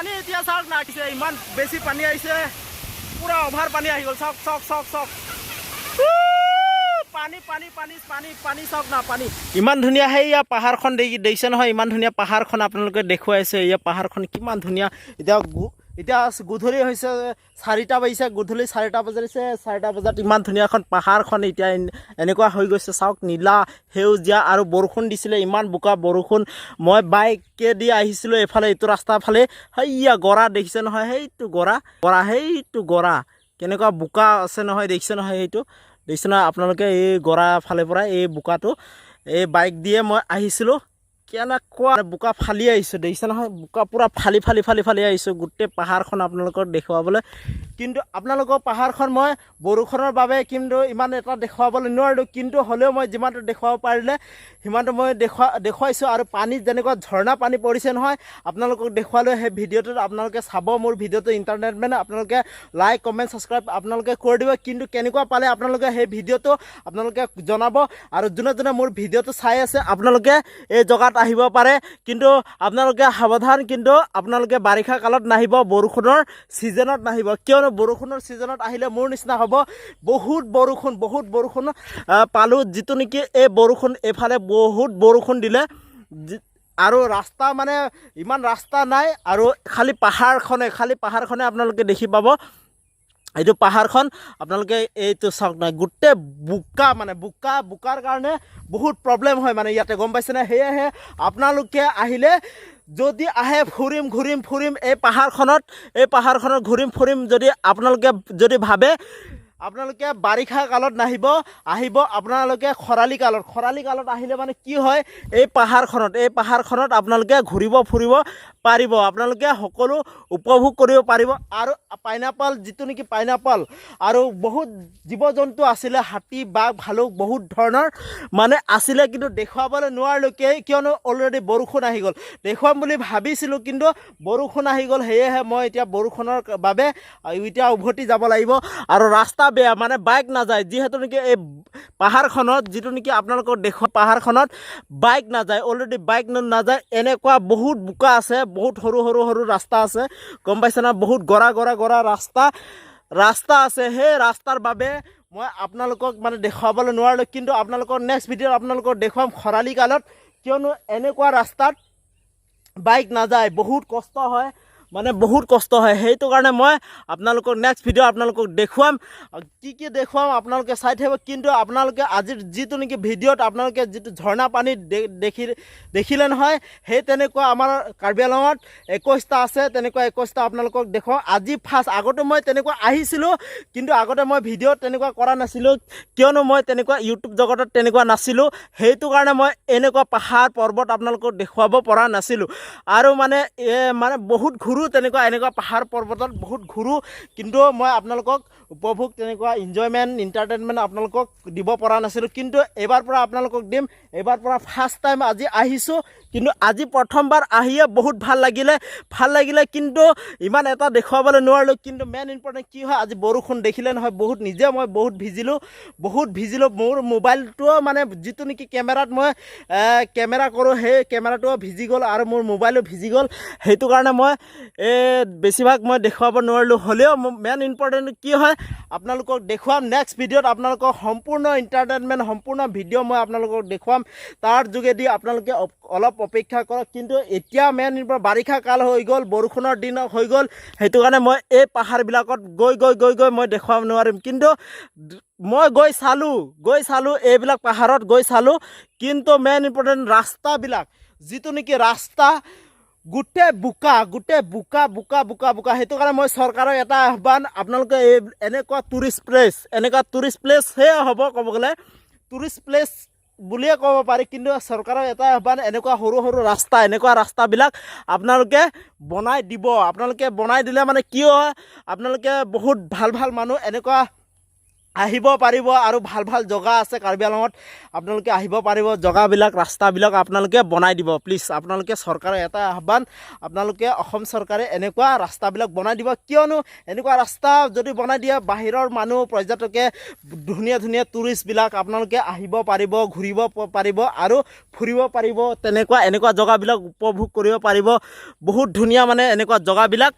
পানী এতিয়া চাওক না, আহিছে, ইমান বেছি পানী আহিছে, পূৰা অভাৰ পানী আহি গ'ল। চাওক, চাওক, চাওক, চাওক। পানী, পানী, পানী, পানী, পানী, চাওক না পানী। ইমান ধুনীয়া সেইয়া পাহাৰখন দেখিছে নহয়? ইমান ধুনীয়া পাহাৰখন আপোনালোকে দেখুৱাইছে। এয়া পাহাৰখন কিমান ধুনীয়া। এতিয়া গধূলি হৈছে, 4টা বাজিছে। গধূলি 4টা বাজিছে। 4টা বজাত ইমান ধুনীয়া এখন পাহাৰখন এতিয়া এনেকুৱা হৈ গৈছে। চাওক, নীলা, সেউজীয়া আৰু বৰষুণ দিছিলে, ইমান বোকা বৰষুণ। মই বাইকেদি আহিছিলোঁ এইফালে, এইটো ৰাস্তাৰ ফালে। সেইয়া গৰা দেখিছে নহয়? সেইটো গৰা, গৰা, সেইটো গৰা কেনেকুৱা বোকা আছে নহয়, দেখিছে নহয়? সেইটো দেখিছে নহয় আপোনালোকে? এই গৰা ফালে পৰা এই বোকাটো, এই বাইক দিয়ে মই আহিছিলোঁ। কেনেকুৱা বোকা ফালি আহিছোঁ, দেখিছে নহয়? বোকা পূৰা ফালি ফালি ফালি ফালি আহিছোঁ গোটেই পাহাৰখন আপোনালোকক দেখুৱাবলৈ। কিন্তু আপোনালোকৰ পাহাৰখন মই বৰষুণৰ বাবে কিন্তু ইমান এটা দেখুৱাবলৈ নোৱাৰিলোঁ। কিন্তু হ'লেও মই যিমানটো দেখুৱাব পাৰিলে সিমানটো মই দেখুৱাইছোঁ। আৰু পানীত যেনেকুৱা ঝৰ্ণা পানী পৰিছে নহয়, আপোনালোকক দেখুৱালোঁ সেই ভিডিঅ'টোত। আপোনালোকে চাব মোৰ ভিডিঅ'টো ইণ্টাৰনেট, মানে আপোনালোকে লাইক, কমেণ্ট, ছাবস্ক্ৰাইব আপোনালোকে কৰি দিব। কিন্তু কেনেকুৱা পালে আপোনালোকে সেই ভিডিঅ'টো আপোনালোকে জনাব। আৰু যোনে যোনে মোৰ ভিডিঅ'টো চাই আছে, আপোনালোকে এই জেগাত আহিব পাৰে। কিন্তু আপোনালোকে সাৱধান, কিন্তু আপোনালোকে বাৰিষা কালত নাহিব, বৰষুণৰ ছিজনত নাহিব। কিয়নো বৰষুণৰ ছিজনত আহিলে মোৰ নিচিনা হ'ব। বহুত বৰষুণ, বহুত বৰষুণ পালোঁ। যিটো নেকি এই বৰষুণ, এইফালে বহুত বৰষুণ দিলে আৰু ৰাস্তা মানে ইমান ৰাস্তা নাই আৰু খালি পাহাৰখনে আপোনালোকে দেখি পাব। এইটো পাহাৰখন আপোনালোকে এইটো চাওক নাই, গোটেই বোকা, মানে বোকা। বোকাৰ কাৰণে বহুত প্ৰব্লেম হয় মানে ইয়াতে, গম পাইছেনে? সেয়েহে আপোনালোকে আহিলে, যদি আহে, ফুৰিম, ঘূৰিম ফুৰিম এই পাহাৰখনত, এই পাহাৰখনত ঘূৰিম ফুৰিম যদি আপোনালোকে যদি ভাবে, আপোনালোকে বাৰিষা কালত নাহিব। আহিব আপোনালোকে খৰালি কালত। খৰালি কালত আহিলে মানে কি হয়, এই পাহাৰখনত আপোনালোকে ঘূৰিব ফুৰিব পাৰিব, আপোনালোকে সকলো উপভোগ কৰিব পাৰিব। আৰু পাইনাপল, যিটো নেকি পাইনাপল, আৰু বহুত জীৱ জন্তু আছিলে, হাতী, বাঘ, ভালুক, বহুত ধৰণৰ মানে আছিলে। কিন্তু দেখুৱাবলৈ নোৱাৰিলোঁ কিয়নো অলৰেডি বৰষুণ আহি গ'ল। দেখুৱাম বুলি ভাবিছিলোঁ, কিন্তু বৰষুণ আহি গ'ল। সেয়েহে মই এতিয়া বৰষুণৰ বাবে এতিয়া উভতি যাব লাগিব। আৰু ৰাস্তা বেয়া, মানে বাইক নাযায়। যিহেতু নেকি এই পাহাৰখনত, যিটো নেকি আপোনালোকক দেখুওৱা পাহাৰখনত বাইক নাযায়, অলৰেডি বাইক নাযায়। এনেকুৱা বহুত বোকা আছে, বহুত সৰু সৰু সৰু ৰাস্তা আছে, গম পাইছে না? বহুত গৰা গৰা গৰা ৰাস্তা ৰাস্তা আছে। সেই ৰাস্তাৰ বাবে মই আপোনালোকক মানে দেখুৱাবলৈ নোৱাৰিলোঁ। কিন্তু আপোনালোকৰ নেক্সট ভিডিঅ'ত আপোনালোকক দেখুৱাম খৰালি কালত। কিয়নো এনেকুৱা ৰাস্তাত বাইক নাযায়, বহুত কষ্ট হয়, মানে বহুত কষ্ট হয়। সেইটো কাৰণে মই আপোনালোকক নেক্সট ভিডিঅ' আপোনালোকক দেখুৱাম। কি কি দেখুৱাম আপোনালোকে চাই থাকিব। কিন্তু আপোনালোকে আজিৰ যিটো নেকি ভিডিঅ'ত আপোনালোকে যিটো ঝৰ্ণা পানী দেখিলে নহয়, সেই তেনেকুৱা আমাৰ কাৰ্বি আংলঙত 21টা আছে। তেনেকুৱা 21টা আপোনালোকক দেখুৱাওঁ আজি ফাৰ্ষ্ট। আগতে মই তেনেকুৱা আহিছিলোঁ, কিন্তু আগতে মই ভিডিঅ' তেনেকুৱা কৰা নাছিলোঁ। কিয়নো মই তেনেকুৱা ইউটিউব জগতত তেনেকুৱা নাছিলোঁ। সেইটো কাৰণে মই এনেকুৱা পাহাৰ পৰ্বত আপোনালোকক দেখুৱাব পৰা নাছিলোঁ। আৰু মানে মানে বহুত ঘূৰোঁ তেনেকুৱা, এনেকুৱা পাহাৰ পৰ্বতত বহুত ঘূৰোঁ। কিন্তু মই আপোনালোকক উপভোগ, তেনেকুৱা এনজয়মেণ্ট, এণ্টাৰটেইনমেণ্ট আপোনালোকক দিব পৰা নাছিলোঁ। কিন্তু এইবাৰ পৰা আপোনালোকক দিম। এইবাৰ পৰা ফাৰ্ষ্ট টাইম আজি আহিছোঁ। কিন্তু আজি প্ৰথমবাৰ আহিয়ে বহুত ভাল লাগিলে, ভাল লাগিলে। কিন্তু ইমান এটা দেখুৱাবলৈ নোৱাৰিলোঁ। কিন্তু মেইন ইম্পৰ্টেণ্ট কি হয়, আজি বৰষুণ দেখিলে নহয় বহুত, নিজে মই বহুত ভিজিলোঁ, বহুত ভিজিলোঁ। মোৰ মোবাইলটোও মানে যিটো নেকি কেমেৰাত মই কেমেৰা কৰোঁ, সেই কেমেৰাটোও ভিজি গ'ল আৰু মোৰ মোবাইলো ভিজি গ'ল। সেইটো কাৰণে মই এই বেছিভাগ মই দেখুৱাব নোৱাৰিলোঁ। হ'লেও মেইন ইম্পৰ্টেণ্ট কি হয়, আপোনালোকক দেখুৱাম নেক্সট ভিডিঅ'ত। আপোনালোকক সম্পূৰ্ণ এণ্টাৰটেইনমেণ্ট, সম্পূৰ্ণ ভিডিঅ' মই আপোনালোকক দেখুৱাম। তাৰ যোগেদি আপোনালোকে অলপ অপেক্ষা কৰক। কিন্তু এতিয়া মেইন ইম্পৰ্টেণ্ট বাৰিষা কাল হৈ গ'ল, বৰষুণৰ দিন হৈ গ'ল। সেইটো কাৰণে মই এই পাহাৰবিলাকত গৈ গৈ গৈ গৈ মই দেখুৱাব নোৱাৰিম। কিন্তু মই গৈ চালোঁ, গৈ চালোঁ, এইবিলাক পাহাৰত গৈ চালোঁ। কিন্তু মেইন ইম্পৰ্টেণ্ট ৰাস্তাবিলাক, যিটো নেকি ৰাস্তা গোটেই বোকা, গোটেই বোকা, বোকা, বোকা, বোকা। সেইটো কাৰণে মই চৰকাৰক এটা আহ্বান, আপোনালোকে এই এনেকুৱা টুৰিষ্ট প্লেচ, এনেকুৱা টুৰিষ্ট প্লেচ সেয়া হ'ব, ক'ব গ'লে টুৰিষ্ট প্লেচ বুলিয়ে ক'ব পাৰি। কিন্তু চৰকাৰৰ এটা আহ্বান, এনেকুৱা সৰু সৰু ৰাস্তা, এনেকুৱা ৰাস্তাবিলাক আপোনালোকে বনাই দিব। আপোনালোকে বনাই দিলে মানে কি হয়, আপোনালোকে বহুত ভাল ভাল মানুহ এনেকুৱা আহিব পাৰিব আৰু ভাল ভাল জগা আছে কাৰ্বি আংলঙত, আপোনালোকে আহিব পাৰিব। জগাবিলাক, ৰাস্তাবিলাক আপোনালোকে বনাই দিব প্লিজ। আপোনালোকে চৰকাৰৰ এটা আহ্বান, আপোনালোকে অসম চৰকাৰে এনেকুৱা ৰাস্তাবিলাক বনাই দিব। কিয়নো এনেকুৱা ৰাস্তা যদি বনাই দিয়ে, বাহিৰৰ মানুহ, পৰ্যটকে, ধুনীয়া ধুনীয়া টুৰিষ্টবিলাক আপোনালোকে আহিব পাৰিব, ঘূৰিব পাৰিব আৰু ফুৰিব পাৰিব। তেনেকুৱা এনেকুৱা জগাবিলাক উপভোগ কৰিব পাৰিব। বহুত ধুনীয়া মানে এনেকুৱা জগাবিলাক।